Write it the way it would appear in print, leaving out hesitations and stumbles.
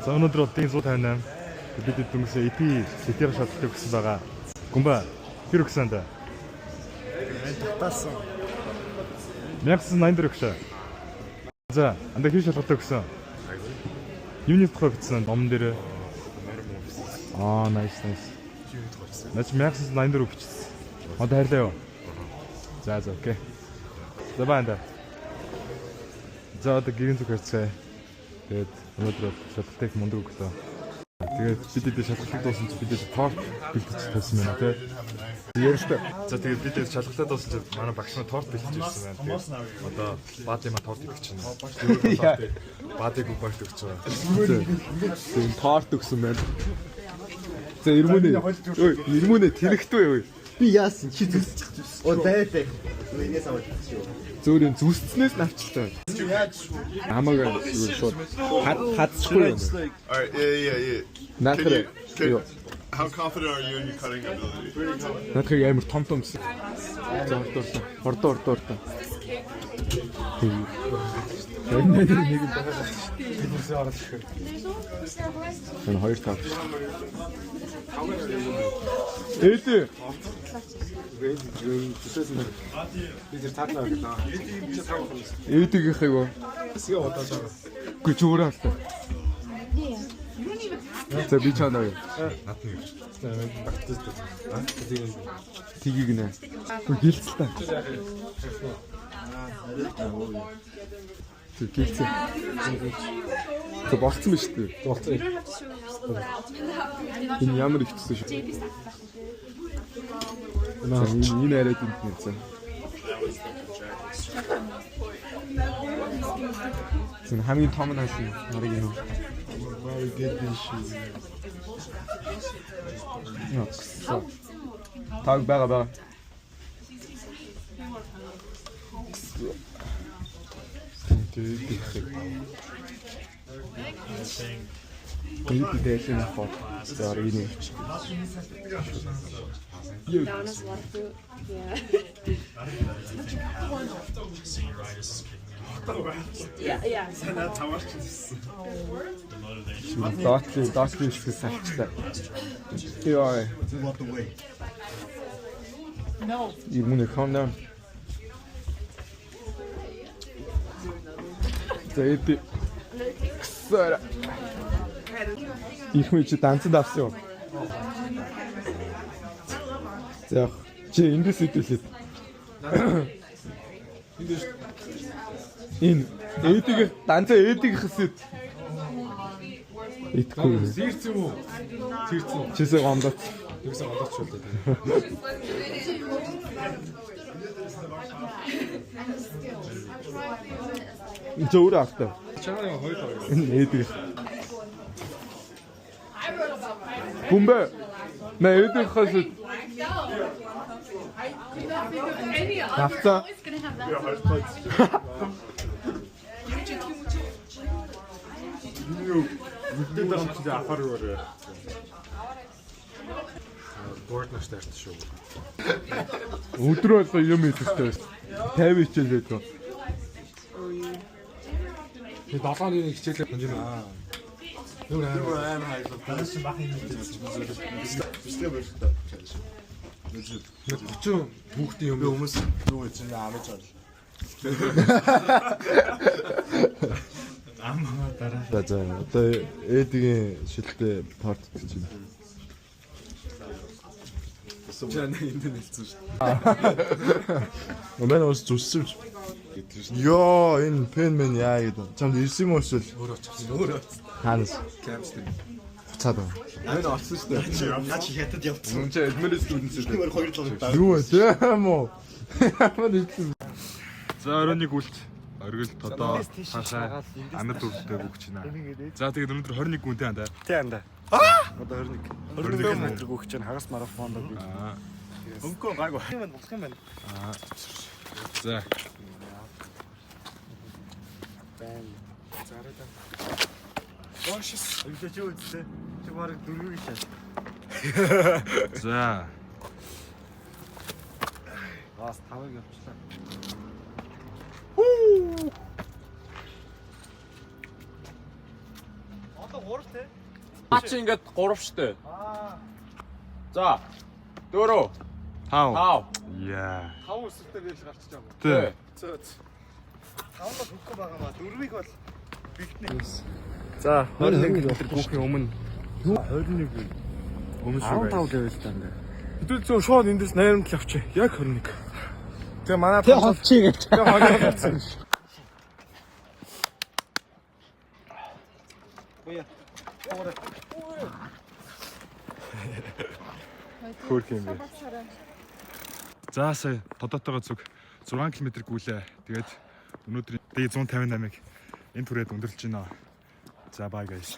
За, өнөөдөр бол дийн 158. Бид дөнгөсөө EP литер шалгалтыг өгсөн байгаа. Гүмба хэр өгсөн да? Татаасан. 1984 өгшөө. За, анда хэр шалгалтыг өгсөн? Юуны тухай бичсэн номон дээр? Аа, nice, nice. Наач 1984 бичсэн. Одоо хайрлаа юу? За, окей. За, баанда. За, одоо гэрийн зүг харьцаа. Тэгээд өнөөдөр бол шалгалтыг мундаг өглөө. Тэгээд бид эдээ шалгалтыг дуусан чи бид эдээ торт бэлдэж тавьсан байна тий. Ярилтай. За, тэгээд бид эдээ шалгалтаа дуусан чи манай багш маань торт бэлдэж ирсэн байна. Тэгээд одоо баадын маань торт идэх чинь. Баадыг багт өгч байгаа. Тийм, торт өгсөн байна. За, ирмүнэ. Ой, ирмүнэ тэнэгтүү юу? Би яасан чи зүсчих. Оо, дайтай. Энээс аваад шүү. Зөөр юм зүсцнээс навчлаа. Хамаг юу шууд хадчихгүй юм. All right, yeah. Can Наадхаар you, can, юу? How confident are you in your cutting ability? Наадхыг амар том томсон. За, ордоорсон. Ордоо ордоо ордоо. Энэ нэг юм байгаа. Энэ хоёр тав. Ээдээ. Би тэр цаатлаа гэлээ. Чи цаг байна. Ээдэгийнхээ юу? Хэсгээ удааж байгаа. Үгүй, чи өөрөө халтаа. За, би чаана юу? Багтаж. Аа, тэгээ. Тгийг нэ. Үгүй, гэлцэл та. Тэг гэлцээ. Тэг болцсон ба шүү дээ. Болцсон. Энэ ямар их төсөн шүү. За, энэ арай дэнт нэ за. За, хамгийн том нь хасан нарыг юм. Very good dish. Таг бага бага. Тэгээд дээлэн авах. За, энэ. Юу? Down is a lot of fruit. Yeah. Yeah. Доотлын хэсгээс салчлаа. Йоо. You wanna calm down? За, эд. Ксара. Их мэй чи данцанд авсан юм. За, яг чи эндээс идэвлээд. Энэ эдийг данцаа эдийг хэсэд. Итгэхгүй. Зирц юм уу? Зирц юм. Чисээ гомдоц. Тэгсэн гомдоч шүү дээ. Энэ чи өөрөө автаа. Чамаа яг хоёр тав. Энэ эдийг. Бүмбэ. Мэ эдийг хасад. Авцаа. Юу? Мэдээ дараа чи авахар юу вэ? Борд маш таарч шүү. Өдөр болго юм идэхтэй. 50 хичээл байдаг. Би 7 оны хичээлээ хонжин. Аа. Нүр амар хайрлаа. Танаас бах юм хийсэн. Бичлэг болтой. 30 хүүхдийн юм. Би хүмүүс юу гэж энэ амж орл. Амаа дараа. За, одоо ээдгийн шилтэй торт идэх чинь. Чи нэг энд нэлсэн шүү. Манай ус зүссэн юм. Йоо, энэ пен мэн яа гэдэг. Чамд ирсэн юм уу эсвэл Өөрөө очсон. Өөрөө очсон. хаанаас Камстер. буцаад байна. Энэ олсон шүү дээ. Наа чи хятад явцсан. Нүн чи админ студент шүү дээ. Хоёр жол. Юу вэ? Тийм үү? Ямар нэгэн За, оройн үлт. Оргилд одоо цаашаа анад өвддөг өгч байна. За, тэгээд өнөөдөр 21 гүнтэй андаа. Тий, анда. Одоо 21. 21 метр гүөх чинь хагас марафонд би. Аа. Өнгөө гайгүй. Юм байна, болох юм байна. За. Байна. Зараад. Гоошс. Өглөө чи үзлээ. Чи бараг дөрвийг шал. За. Бас тавыг явчлаа. А чи ингээд 3 штэ. За. 4 5. 5. Яа. 5 өсөлтөөр би л гарчиж байгаа. Тэ. Зөө. 5 бол хөхгүй байгаа маа. Дөрвийг бол За, 21 км гүхийн өмнө 21 өмнө шүү. 15 level та ингээ. Хэдүүл зөв шууд эндээс 87 авчих. Яг 21. Тэгээ манай Тэ холчих гэж. Тэгээ холчих болсон. Хөөх юм бэ. За сая тодотойгоо зүг 6 км гүйлээ. Тэгээд өнөөдрийн D158-ыг энэ түрээд өндөрлж байна. За bye guys.